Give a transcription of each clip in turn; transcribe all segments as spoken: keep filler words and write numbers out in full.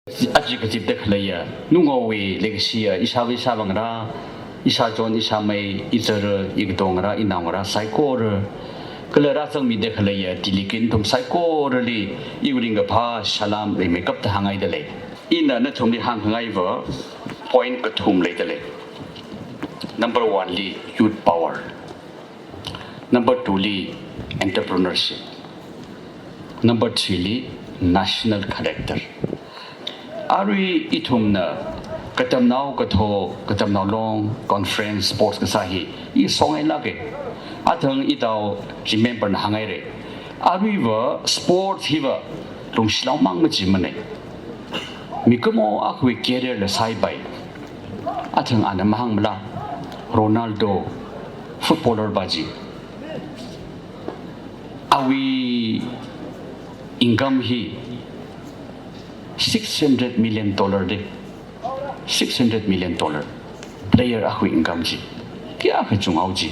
Aja kazipda khaleiya, nungawui legacy ya, ishāva ishāvā ngarā, ishāchon, ishāmei, izara, ikato ngarā, inao ngarā, saikora, kala rāzangmida khaleiya delegate nathum saikorali iwui ringkaphā salam rimeikapta hāngngaidalei. Ina nathumli hāngkhangaiva point kathum leidalei. Number one li youth power. Number two li entrepreneurship. Number three li national character. Arui ithumna katamnao katho, katamnao long, conference, sports kasā hi, i songailāka. Athang itao remember na hānghaira. Aruiva sports hiva lungshilao mang machimanei. Mikumo akhawui career la saipai. Athang ana mahāngmala, Ronaldo, footballer pa chi, awui income hi six hundred million dollar de. Six hundred million dollar. Player akhawui income chi kayākha chunghao chi.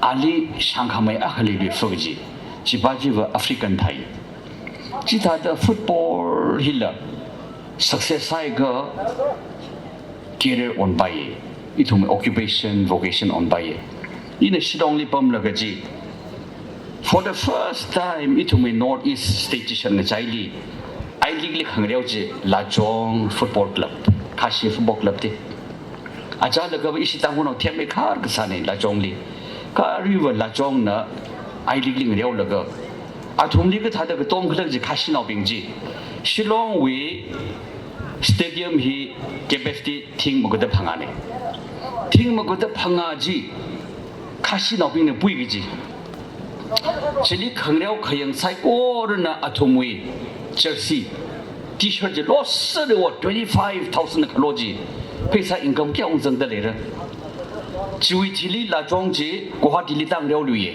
Ali shāngkhamei akhali bifuk chi. Chipa chiva African thai. Chithāda football hila success sāakha career onpai, ithum occupation, vocation onpai. Ina Shillongli pamlaga chi, for the first time ithumwui North East state chi shan ngachaili I-League li khangareo chi Lajong Football Club, Khasi Football Club te. Achālakha ishi Tangkhulnao themmeikhar kasāna Lajongli. Kha aruiva Lajongna I-League li ngareolaga, athumli kathāda katom khalak chi Khasinaobing chi, Shillongwui stadium hi capacity thing makuda phangāna. Thing makuda phangā chi Khasinaobingna pui kaji. Chili khangareo khayang saikorana athumwui jersey, T-shirt chi losālaga twenty-five thousand khalo chi, pheisā income kayākha ungzangda leira. Chiwui thili Lajong chi Guwahati li tāngareoluiya.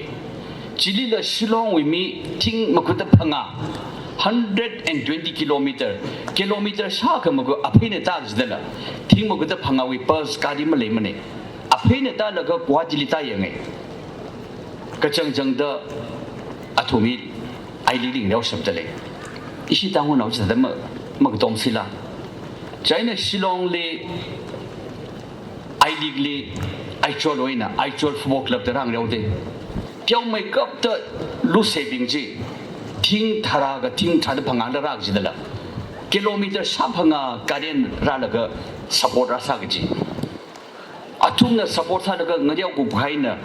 Chilila Shillongwui mi thing makuda phangā, hundred and twenty kilometer, kilometer shākha maku apheina tākajidala, thing makuda phangāwui bus gari maleimanei. Apheina tālaga Guwahatili tāyanga. Kachangchangda athum hi I-League li ngareoshapdalei. Ishi Tangkhulnao chithāda ma, makatom sila. Chieina Shillongli I-League li Aizawl wui eina Aizawl Football Club da rāngareoda, teomeikapta Luseibing chi thing tharākha thing tharāda phangāla rākajidala, kilometer shāphangā gari eina rālaga support rāsā kaji. Athumna support sālaga ngareokahai eina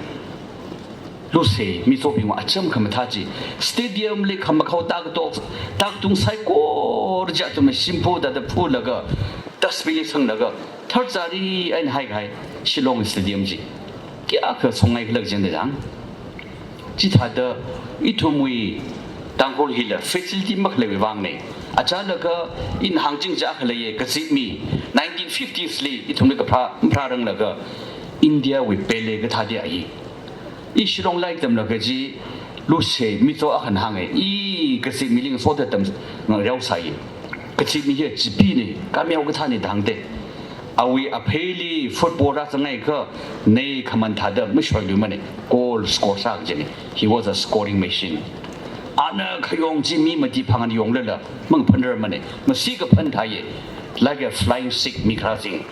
Lusei mizobingwui acham khamathā chi, stadium li khamakhao tākatok, tākatung saikora chi athumna shimphut tāda phutlaga, dustbin li sanglaga, tharchari eina haikahai Shillong stadium chi kayākha songai khalak jin da jang. Chithāda ithumwui Tangkhul hila facility makhaleiwui vangna. Achālakha ina hāngching chi akha leiya, kazipmi, nineteen fifties li ithumli kapharā, pharāranglaga India wui Pele kathāda ahi. I Shillong lairik tamlaga chi, Lusei mizo akhana hānga, i kazipmili ngasoda tam ngareosai. Kazipmi hi chipina, kameo kathāna da hāngda. Awui apheili football rāzangakha, nei khaman thāda mashoiluimanei, goal score sā kajina. He was a scoring machine. Ana khayong chi mi mati phangān yonglala, mangaphanrarmanei, masi kaphan thāya, like a flying sick mi kharāsing.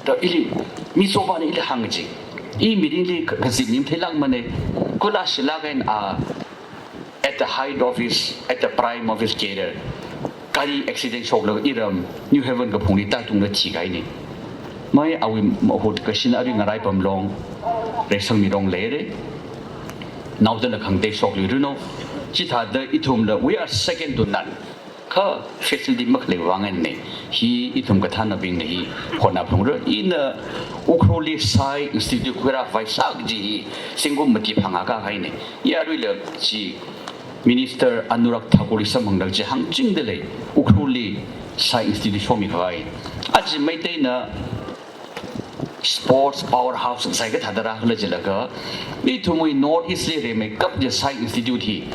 Da ili, mizopana ili hāng chi. I mirinli ka-, kazipmi matheilākmanei, kula shilāk eina a, at the height of his, at the prime of his career, gari accident shoklaga iram New Haven kaphungli tātungda thikahaina. Mai awui mahut kashin arui ngarai pamlong, Reisangmi rong leira. Naodala khangatei shokluiranu. Chithāda ithumla, we are second to none. Kha facility makhalei vang eina hi ithum kathānabingna hi hotnaphalungra. Ina Ukhrulli SAI Institute khuirākhavai sā kaji hi zingkum mati phangā kākahaina. Aruila chi Minister Anurag Thakurli samphangda chi hāngchingda lei, Ukhrulli SAI Institute shomikhavai. Aja Meiteina sports powerhouse sai kathāda rākhala jilaga, ithumwui North East li rimeikap chi SAI Institute hi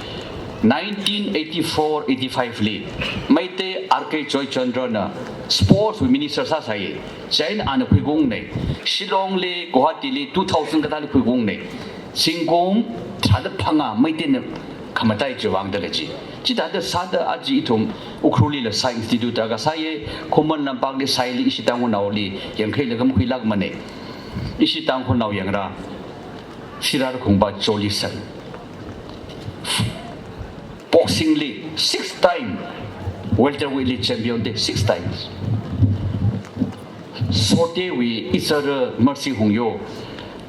nineteen eighty-four eighty-five li Meitei R K Joychandra na sports wui minister sāsai. Chieina ana khuiungnei. Shillongli, Guwahatili two thousand kathāli khuiungnei. Zingkum tharāda phangā Meiteina khamataiya chiwui vang dala chi. Chithāda sāda aja ithum Ukhrulli la Science Institute akha sāya, Khuman Lampakli sāli, ishi Tangkhulnaoli yangkhuilaga makhuilākmana. Ishi Tangkhulnao yangra, Sirarakhongpa Jolly Sir. Boxing li six time, welterweight li champion da, six times. Sotewui izar Mercy Hungyo,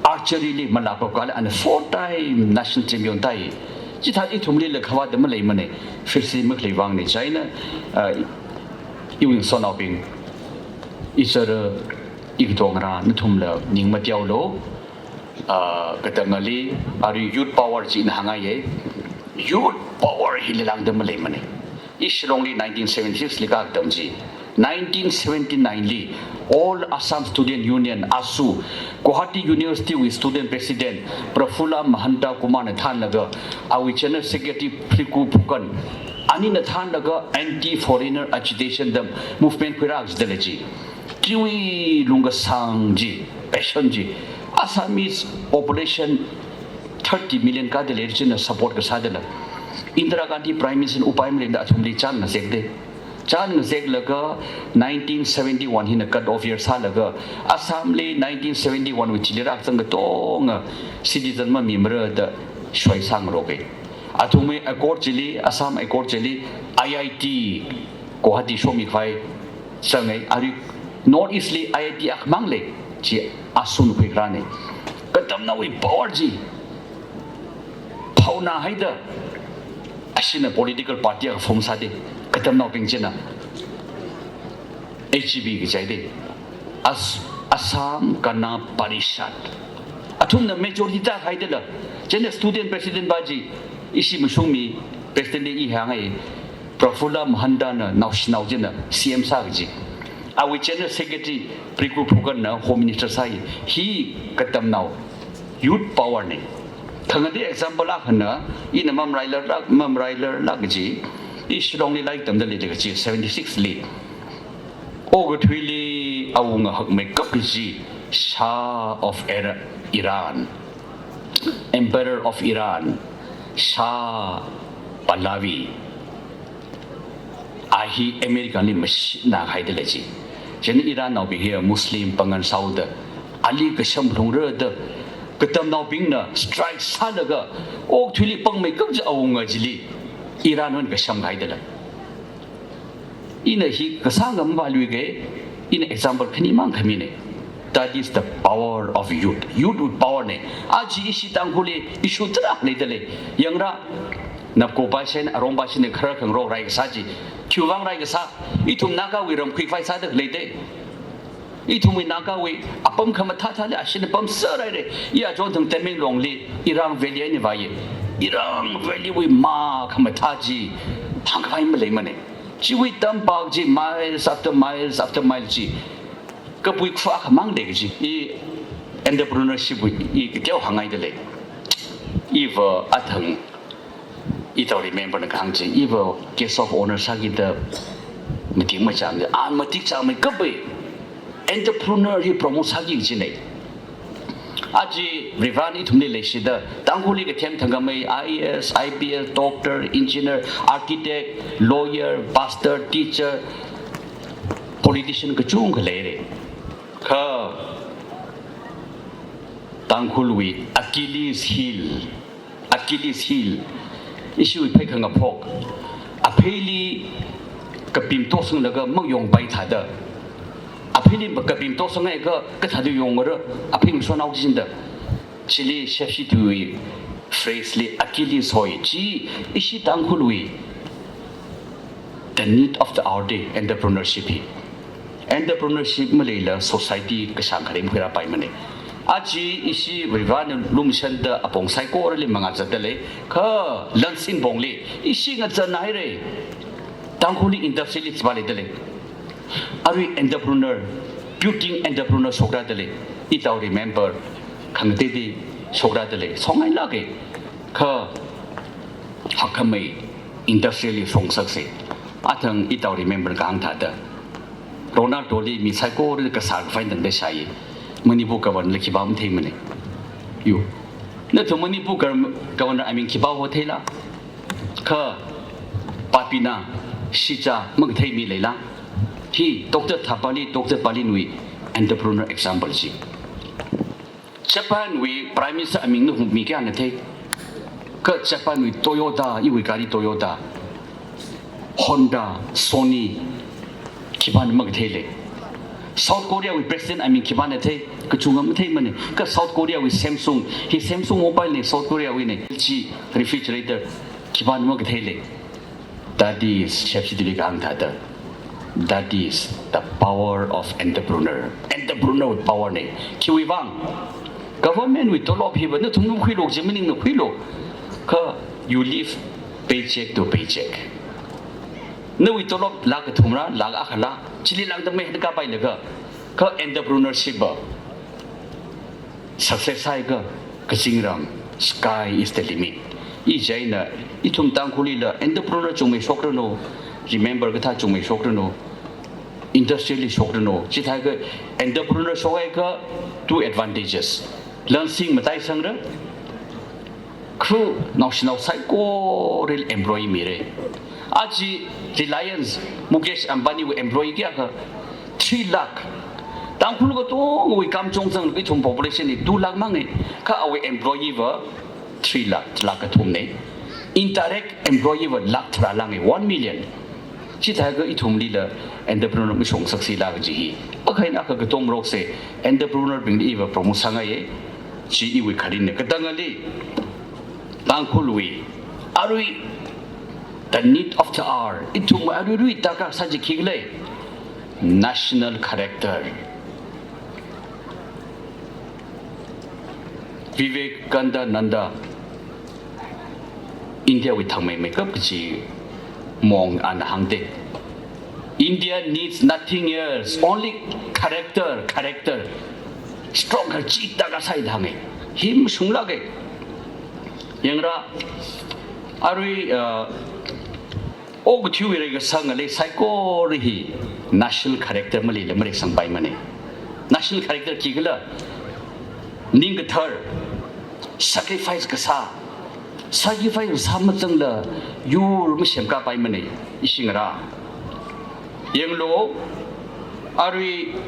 archery li malāpapkala ana four time national champion tāi. Chithā ithumli la khavāda maleimana, fifty makhalei vangna. Chieina, uh, iwui ngasotnaobing, izar, ikatongra, nathumla ning mateolu. Uh, katangali, arui youth power chi ina hāngngaiya. Youth power hili lāngda maleimana. I Shillongli nineteen seventy-six li kakatam chi, nineteen seventy-nine li All Assam Student Union, AASU, Guwahati University wui student president Prafulla Mahanta Kumar na thānlaga, awui general secretary Phriku Phukan, anina thānlaga anti-foreigner agitation da movement khuirā jidala chi. Chiwui lungkasang chi, passion chi, Assamese population thirty million kāda lei china support kasā dala. Indira Gandhi Prime Minister upai maleimada athumli chān ngazekda. Chān ngazeklaga nineteen seventy-one hina cut off year sālaga, Assamli nineteen seventy-one wui chili rākazang katonga citizen mamimara da shoisang roke. Athumwui accord chili, Assam Accord chili, I I T Guwahati shomikhavai zangai, arui North East li I I T akhamang lei, chi AASU na khuikharāna. Katamnaowui power chi phaona haida, ashina political party akha form sāda, katamnaobing china A G P kaji da, As-, Assam Gana Parishad. Athumna majority tāhaidala, chieina student president pa chi, ishi mashungmi president li i hāngngai, Prafulla Mahanta na naoshinao china C M sā kaji. Awui general secretary Phriku Phukan na home minister sāi. Hi katamnao youth power na. Khangatei example akhana, ina mamarailarlāk, mamarailarlāk kaji, i Shillongli lairik tamda leida kaji, seventy-six li. Okathuili awunga hakmeikap kaji, Shah of Ira-, Iran, Emperor of Iran, Shah Pahlavi. A hi America li mashitna haida lei chi. Chieina Iran naobing hi Muslim pāngan sāhaoda, ali kasham lhungra da, katamnaobingna strike sālaga, okathuili pāngmeikap kaji awunga chili Iran wui eina kasham haida lei. Ina hi kasāngam valuike, ina example khanimang khamina. That is the power of youth. Youth with power na. Aja ishi Tangkhulli issue tarākha leida lei. Yangra, napko pa shen, arong pa shen kharar khangarok rai kasā chi. Khiwuivang rai kasā, ithum Nagawui ram khuikhavai sāda leida. Ithumwui Nagawui apam khamathāthāli ashina pamser haira. I achon thang Tamenglongli Irang Valley eina vāya. Irang Valley wui mā khamathā chi hāngkhavai maleimana. Chiwui tampak chi miles after miles after miles chi kapui khuakhamang lei kaji. I entrepreneurship wui i kateo hāngngaida lei. Iva athang, itao remember na kahāng chi, iva guest of honour sākida matik machāmda, a matik chāmmeikapwui entrepreneur hi promote sāki kajina. Aja Varivarana ithumli leishida, Tangkhulli kathem thangkhamei I A S, I P S, doctor, engineer, architect, lawyer, pastor, teacher, politician kachungkha leira. Kha Tangkhulwui Achilles heel, Achilles heel, ishiwui phei khangaphok, apheili kapim tosanglaga mayongpai thāda, apheili kapim tosanghaiakha kathāda yongra, aphei ngasotnao kajina da. Chili Shepshi tuiwui phrase li Achilles heel chi, ishi Tangkhulwui the need of the hour da entrepreneurship hi. Entrepreneurship maleila society kashāng kharem khuirāpaimana. Aja ishi Varivarana lumshanda apong saikorali mangazatda lei, kha lansin pongli ishi ngazatna haira. Tangkhulli industrialist pa leida lei. Arui entrepreneur, building entrepreneur shokra da lei. Itao remember, khangateitei shokra da lei. Shongngailāka. Kha hakkhamei industrialist shong saksa. Athang itao remember kahāng thāda, Ronaldo li mi saikorali kasā khavai tangda shāi. Manipur governor la khipā matheimana. Yo. Nathum Manipur gov-, governor aming khipā ho theila? Kha Pina, shija, makathei mi leila. Hi, Doctor Thapali, Doctor Palinwui entrepreneur example chi. Japanwui Prime Minister aming nahumi kayāna thei. Kha Japanwui Toyota, iwui gari Toyota, Honda, Sony, khipāna makathei lei. South Koreawui President aming khipāna thei, kachunga matheimana. Kha South Koreawui Samsung, hi Samsung mobile na, South Koreawuina, L G refrigerator, khipāna makathei lei. That is, shepshi tili kahāng thāda, that is the power of entrepreneur. Entrepreneur power na. Khiwui vang? Government wui tolop hiva nathumna khuilu, chi maningna khuilu. Kha you live paycheck to paycheck. Nawui tolop lakh kathumra, lakh akhala, chili lāngda maihānkāpailaga, kha entrepreneurship va success sāhaiakha, kazingram, sky is the limit. I chieina, ithum Tangkhulli la entrepreneur chungmei shokranu, remember kathā chungmei shokranu, industrialist shokranu. Chithākha entrepreneur shokhaiakha two advantages. Lansing mataisangra, kru naoshinao saikorali employee mira. Aja Reliance, Mukesh Ambaniwui employee kayākha? Three lakh. Tangkhul katongawui kam chungzanglaga ithum population hi two lakh manga. Kha awui employee va three lakh, lakh kathumna. Indirect employee va lakh tharā lānga, one million. Chithākha ithumli la entrepreneur mashung saksila kaji hi. Akha eina akha katomroksa, entrepreneur bingli iva promote sāngaiya. Chi iwui kharinna. Katangali, Tangkhulwui arui, the need of the hour, ithum aruirui darkar sāji khikhala? National character. Vivekananda, Indiawui thangmeimeikap kachi mong ana hāngda, India needs nothing else, only character, character. Strong kachida kasai da hānga. Hi mashunglāka. Yangra, arui, uh, okathuiwui reikasang ngalei saikora hi national character maleila mareisangpaimana. National character khikhala? Ning kathar, sacrifice kasā, sacrifice kasā mazangla yur masemkāpaimana, ishi ngarā. Yanglu, arui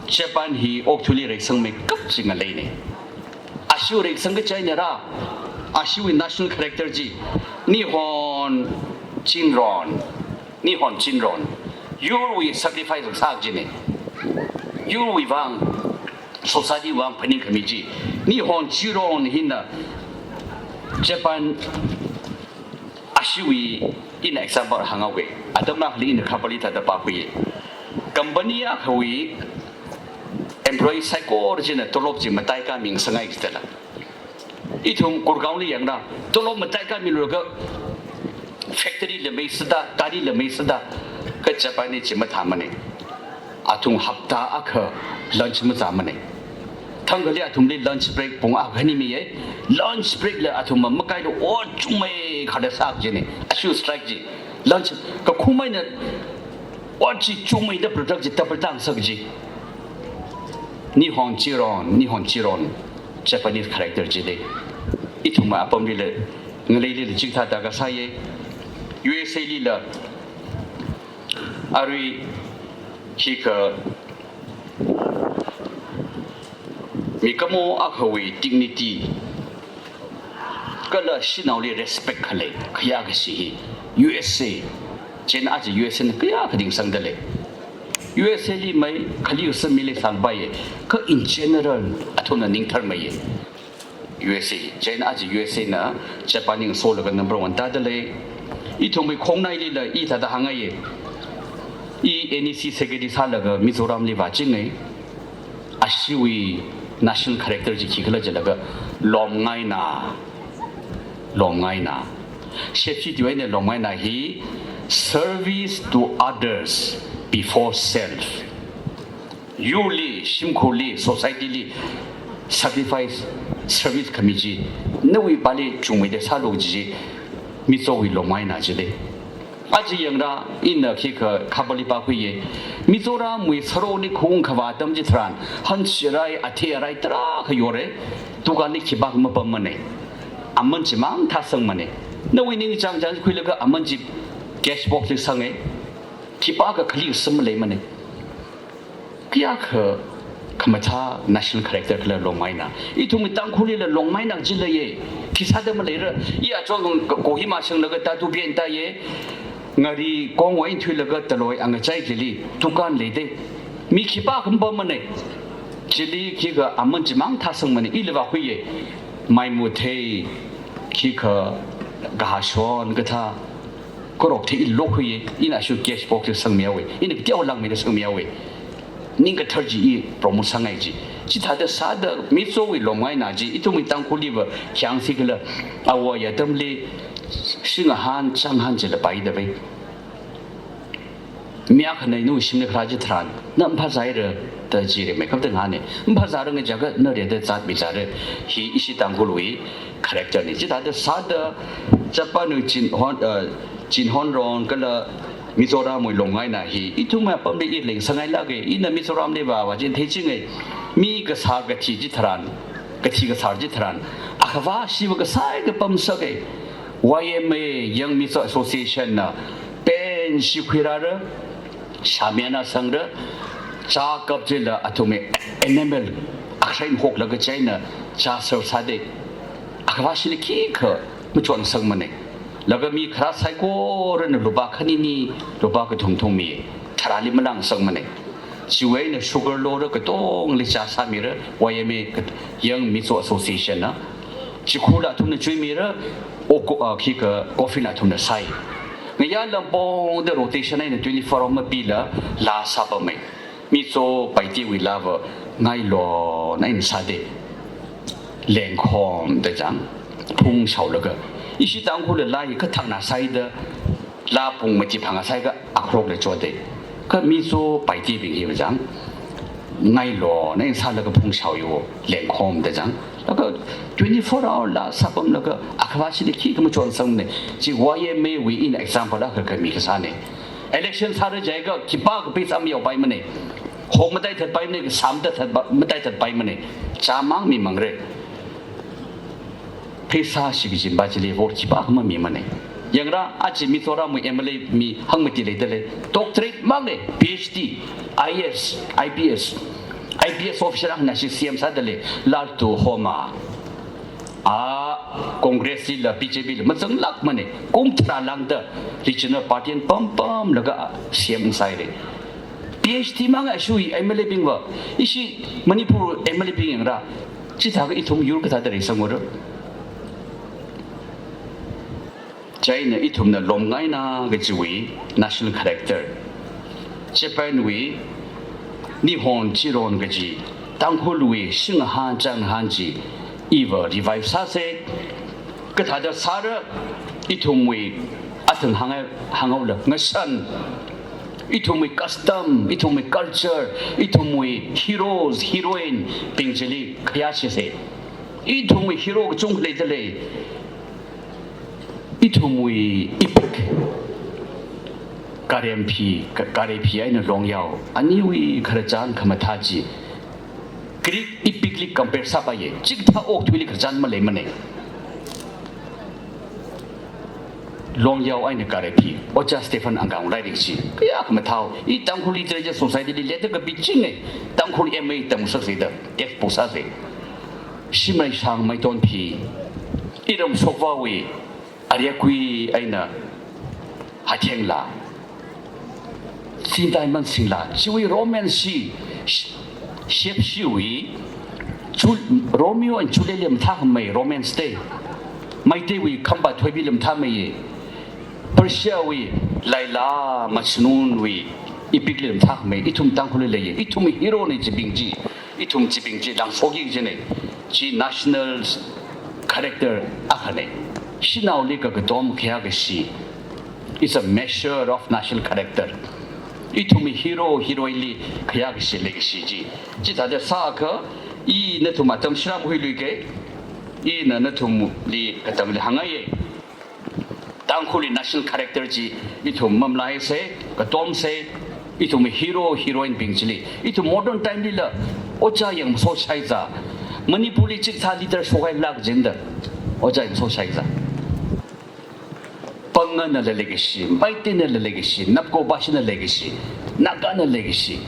Japan hi okathuili reisangmeikap chi ngaleina. Ashiwui reisang kachi eina rā, ashiwui national character chi, Nihon Shinran, Nihon Shinran. Yurwui sacrifice sā kajina. Yurwui vang, society vang phaningkhami chi. Nihon Shinran hina Japan ashiwui ina example hānghaowa. Atam akhali ina kha pāli thāda pākhuiya. Company akhawui employee saikora china tolop chi mataikāmi ngasakngai kajidala, ithum Gurgaonli yangra, tolop mataikāmilaga factory la maisāda, gari la maisāda, kha Japanese chi mathāmana. Athum hapta akha lunch mazāmana. Thangkhali athumli lunch break pung akha khani miya. Lunch break la athum makailu ot chungmeikhada sā kajina. Ashiwui strike chi. Lunch kakhumeina ot chi chungmeida product chi double tāngasak kaji. Nihon Shinran, Nihon Shinran, Japanese character chida. Ithum apamlila, ngaleilila chithāda kasāya. U S A lila, arui hikha mikumo akhawui dignity kala shanaoli respect khalei khayā kashi hi U S A, chieina aja U S A na kayākha dingsangdalei. U S A li mai khali usa mili sangpaiya, kha in general athumna ningtharmeiya. U S A, chieina aja U S A na Japan li ngasolaga number one tādalei. Ithumwui khongnailila i thāda hāngngaiya. I N E C secretary sālaga Mizoramli vāchinga. Ashiwui national character chi khikhala jilaga, lomngaina. Lomngaina. Shepshi tui eina lomngaina hi service to others before self. Yurli, shimkhurli, society li sacrifice, service khami chi, nawui pāli chungmeida sālu kaji chi, Mizowui lomngaina chida. Aja yangra, ina khikha kha pāli pākhuiya. Mizoramwui saroni khung khavā atam chitharan, hanshi rai, athei arai tarākha yora, dukanli khipākha mapammana. Aman chimang thāsangmana. Nawui ningchāng chāng khuilaga aman chi cash box li sanga. Khipākha khali sum maleimana. Kayākha khamathā national character khala Longmai eina. Ithum Tangkhulli la Longmai eina chi leiya. Khisāda maleira. I achon Kohima shanglaga tatu bien taiya. Ngari kongwui thuilaga taloi angachai chili dukan leida. Mi khipākha mapamana. Chili khikha aman chimang thāsangmana. Ili vākhuiya. Maimuthei, khikha kahashon kathā, karok thei ili lokhuiya. Ina shu cash box li sangmihaowa. Ina kateolāk mida sangmihaowa. Ningkathar chi i promote sāngai chi. Chithāda sāda Mizowui Longmai eina chi, ithumwui Tangkhulliva khayāngsi khala, awui atamli shingahān chāngahān chila paida pai. Mi akhana nawui shimli kharā chitharan, na maphāzāra da jira, makeup da ngahāna. Maphāzāra ngachaga na rida zatmizāra. Hi ishi Tangkhulwui character na. Chithāda sāda Japanwui Chin Hon, uh, Chin Honron kala Mizoramwui Longmai eina hi ithum apamli i leng sāngailāka. Ina Mizoramli vāva chithei chinga. Mi kasār kathi chitharan, kathi kasār chitharan, akhava shiva kasai kapam sāka. Y M A, Young Mizo Association na penshi khuirāra, shāmiyana sangra, chākap chila athumwui enamel akhrain hoklaga chieina chāser sāda. Akhava shili khikha machonsangmana. Laga mi kharā saikorana lupā khanini, lupā kathum thum mi, tharāli malangsangmana. Chiwui eina sugar lora katongli chā sāmira, Y M A kat-, Young Mizo Association na. Chikhurla athumna chuimira, o ko-, ah, khikha coffin athumna sai. Ngayā lampongda rotation eina twenty-four hour mapila laa sāpamma. Mizo Paitewui laava ngailon eina sāda. Lengkhom da chang, phungshaolaga. Ishi Tangkhul laa hi kathakna sāhaida, laa pung mati phangā sāhaiakha akhrokla choda. Kha Mizo Paitebing hiva chang, ngailon eina sālaga phungshaowa, lengkhom da chang. Laga twenty-four hour laa sāpamlaga akhava shili khikha machonsangmana. Chi Y M A wui ina example akha khami kasāna. Election sāra jiakha khipākha pheisā mayaopaimana. Hok mataithatpaimana, sā matathatpa-, mataithatpaimana. Chāmang mimangra. Pheisā shikachinpa chili vote khipākha mamimana. Yangra, aja Mizoramwui M L A mi hangmati leidalei. Doctorate mangna, P H D, I A S, I P S, I P S officer akhana shi C M sādalei, Lalduhoma. A, Congress lila B J P la mazanglākmana, kum tharā lāngda regional party eina pampamlaga C M sāhaira. P H D mang ashui M L A bingva, ishi Manipur M L A bing yangra, chithākha ithum yur kathāda reisangora. Chieina ithumna Longmai eina kajiwui national character, Japanwui Nihon Chiron kaji, Tangkhulwui shingahān chāngahān chi, iva revive sāsa. Kathāda sāra, ithumwui athang hānga-, hānghaola ngashan, ithumwui custom, ithumwui culture, ithumwui heroes, heroine bing chili khayāshisa. Ithumwui hero kachungkha leidalei. Ithumwui epic, Karemphi, Ka-, Karephi eina Longyao aniwui khararchan khamathā chi Greek epic li compare sāpaiya. Chikathā okathuili khararchan maleimana. Longyao eina Karephi, Ojā Stephen Angkang lairik chi kayākha mathāhaowa. I Tangkhul Literature Society li letter kapichinga, Tangkhul M A tamngasaksei da, text post sāsei. Shimreishang Maitonphi, iram shokvāwui Aryakui eina Hathengla, Sindaiman Singla, chiwui romance chi, sh-, Shepshiwui, Ju-, Romeo and Juliet li mathākhamei romance da. Meiteiwui Khamba Thoibila mathāmeiya. Persiawui Laila Majnunwui epic li mathākhamei, ithum Tangkhulli leiya. Ithum hero na chibing chi. Ithum chibing chi langshokki kajina. Chi national character akhana. Shanaoli kakatom khayākashi. It's a measure of national character. Ithumwui hero, heroine li khayākashi leikashi chi. Chithāda sāakha, ina nathum atam shram huiluika. Ina nathumli katangli hāngngaiya. Tangkhulli national character chi ithum mamalaisa, katomsa, ithum hero, heroine bing chili. Ithum modern time lila, ojā yang masoshaisa. Manipurli chikathā leader shokhailāk jinda, ojā yang masoshaisa. Ngana la legacy, Meitei na la legacy, Napko Bashi na legacy, Naga na legacy.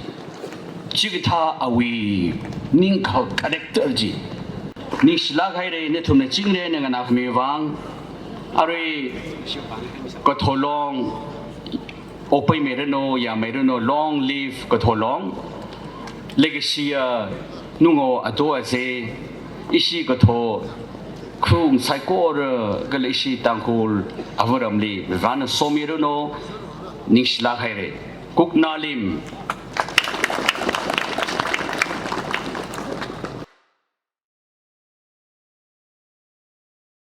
Chikathā awui ningkhao character chi ningshilāk haira, nathumna chingri eina nganākhami vang. Arui Katholong, Opei Meiranu, Yamei Meiranu, long live Katholong. Legacy a nungo ato aze, ishi Katho khung saikora kala ishi Tangkhul avaramli Varena somiranu, ningshilāk haira. Kuknalim,